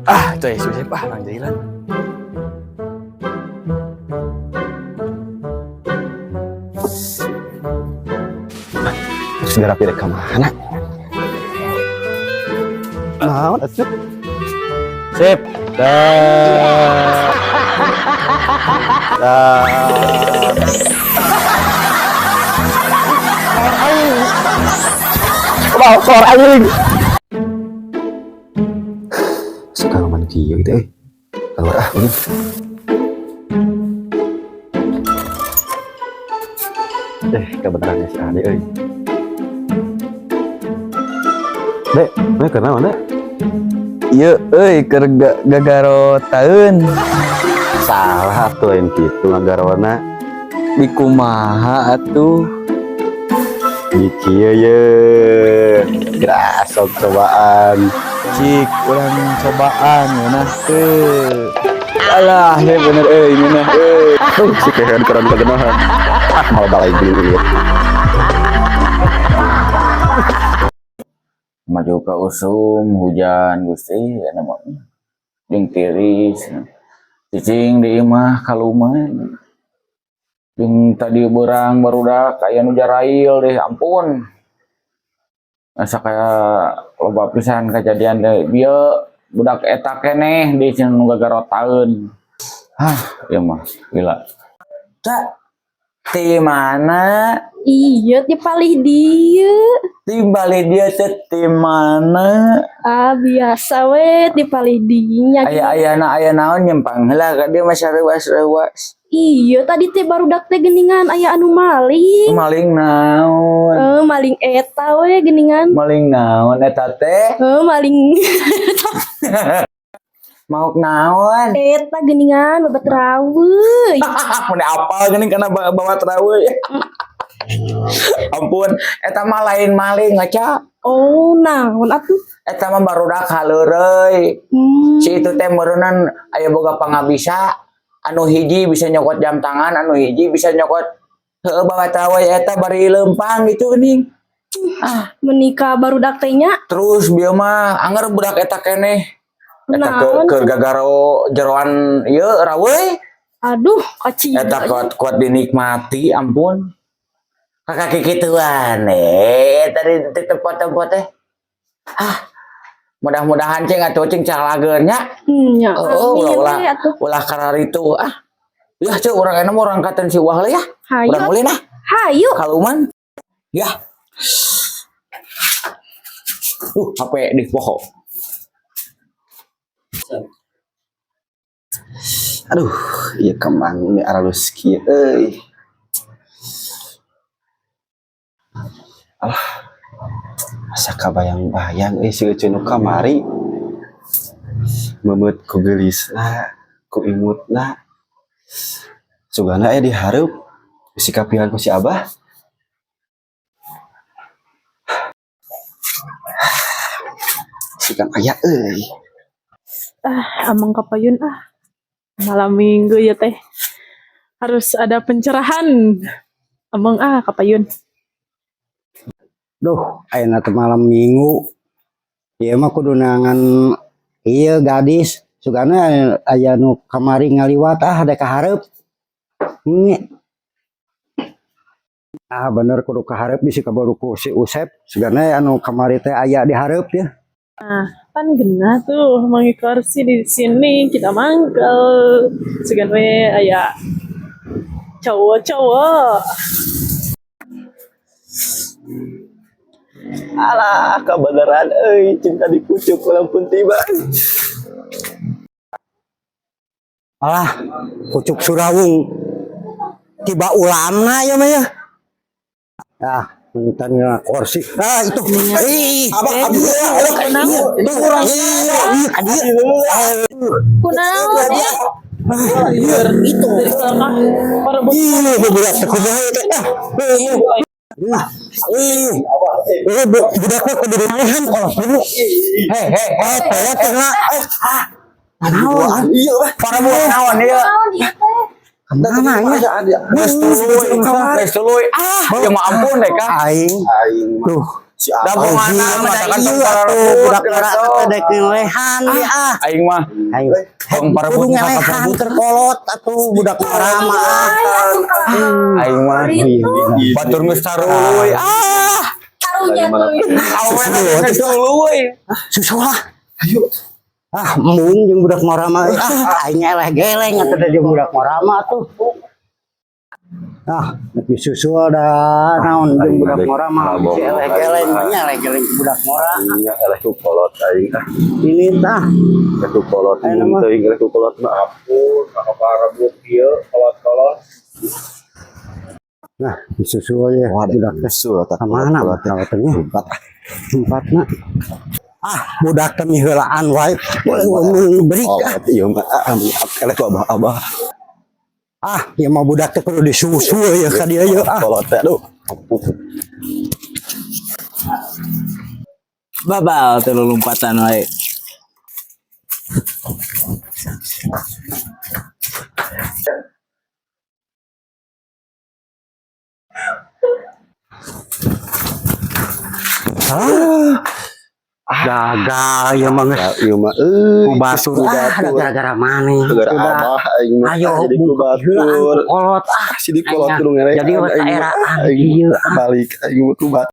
Ah, coy, susah ah, nang jalan. Terus rapi rek ka mana? Naon atuh? Sip. Dah. Dah. Kumaha keluar anjing. Sekarang man kieu gitu euy. Keluar ah ini. Eh, kebenarannya si Ade euy. Dek, mana kenal mana? Iya, euy, keur gagarotaeun. Salah atuh lain kitu ngagarona. Di kumaha atuh? Di kieu ye. Geras sok cobaan. Cik, urang cobaan ngeunah teu. Alah, ya bener euy, ngeunah euy. Si kehen keren kagenahan. Ah, mau balai duit. Maju ke usum hujan Gusti ya namanya jeung tiris cicing di imah kaluman jeung tadi beurang barudak aya nu jarail deh, ampun, asa kaya loba pisan kejadian deh bieu budak eta keneh di cenah nu gagarotaeun. Hah, ieu mah gila. Cak, ti mana? Iya, di palih dieu. Ti balik dia teh ti mana? Ah, biasa we di palih dinya. Aya aya na aya naon nyempang heula ka dieu mah sareuwas-reuwas. Iya, tadi teh barudak teh geningan aya anu maling. Maling naon? Eh, maling eta we geningan. Maling naon eta teh? Eh, maling Mauk naon? Eta geningan babat rawe. Mun apal geuning kana bawa trawe. Ampun, eta mah lain maling ngaca. Oh, naon atuh? Eta mah barudak haleureuy. Si itu teh meureunnan aya boga pangabisa. Anu hiji bisa nyokot jam tangan, anu hiji bisa nyokot heueuh bawa trawe eta bari leumpang gitu geuning. Ah, menikah barudak teh nya. Terus bieu mah anger budak eta keneh. Eta ke Naon? Keur gagaro jeroan ieu rawe. Aduh, kacida. Eta kuat kuat dinikmati, ampun. Kakak kikituan tadi di tempat-tempat teh. Ah, mudah-mudahan cing atuh cing calageun nya. Nya. Oh, ulah amin ulah we atuh. Ulah kararitu ah. Ya cek urang enak urang katen si wah ya. Hayu. Urang ulin ah. Hayu. Kaluman. Ya. HP di poho. Aduh, iya kembang ini aralus kieu euy. Alah. Asa kabayang-bayang euy si Ece nu kamari. Memeut ku geulisna, ku imutna. Sugana aya dihareup bisi kapihan ku si Abah. Sikan aya euy. Ah, amang kapayun ah. Malam minggu ya teh. Harus ada pencerahan. Amang ah kapayun. Duh, ayeuna teh malam minggu. Ieu mah kudu neangan ieu gadis. Sugana aya nu kamari ngaliwat ah dek ka hareup. Nya. Ah bener kudu ka hareup bisi kabaru ku si Usep. Sugana anu kamari teh aya di hareup ya. Nah, pan genah tuh mangi kursi di sini kita mangkel. Sugan we aya cowok-cowok. Alah, kebenaran euy, cinta di pucuk walaupun tiba. Alah, pucuk surawung. Tiba ulamna ya mah ya. Ah, punten kursi. Ah, itu. Ih, Abah, abah, itu urang. Ih, ka dieu. Kunaon ya? Itu. Dari selakah para Ih, budak teh kumaha teh. Ah, ih. Ih, budak mah kudu dinahan kolot dulu. Hei, hei, Eh, teh teh lah. Ah, naon? Iya, bah. Para buat naon ieu? Naon ieu teh? Mana ya? Geus tuluy, geus tuluy. Ah, ya mah ampun deh kak. Aing. Aing mah. Duh, Si Abah. Dabongan masakan Iya atuh budak ngora teh dek ngelehan dia ah. Aing mah Ayo. Tong Kudu parebut ngelehan keur kolot atuh budak ngora mah ah. Aing mah batur geus saruluy. Ah, Karunya tuh. awewe geus tuluy. Susul lah. Ayo. Ah, embung jeung budak ngora mah. Ah, aing eleh geleng atuh da jeung budak ngora mah atuh. Ah, lebih susul dah naon jeung budak ngora mah si eleh geleng mah nya eleh geleng budak ngora. Iya, eleh ku kolot aing ah. Ini tah. Eleh ku kolot Ayo, mun nama. teuing eleh ku kolot mah. Ampun, parebut ieu kolot-kolot. Nah, disusul ya Wah, budak teh. susul tah. Kemana mah teh nya? Tempatna. Ah, budak teh miheulaan wae. Boleh beri Oh, ah. ieu mah ah, eleh ku abah-abah. Ah, ieu mah budak teh kudu disusul ya ka dieu yeuh ah. Kolot teh aduh. Babal teh lompatan wae. Gagal ya mah geus. Ya, ieu mah euy. Ku batur ku ah, da batur. gara-gara maneh. Gara Udah. abah aing mah Ayo jadi ku heula batur. kolot ah. Sini kolot kudu ngerekan Jadi aing mah. eraan Aing ieu mah balik aing mah ku batur.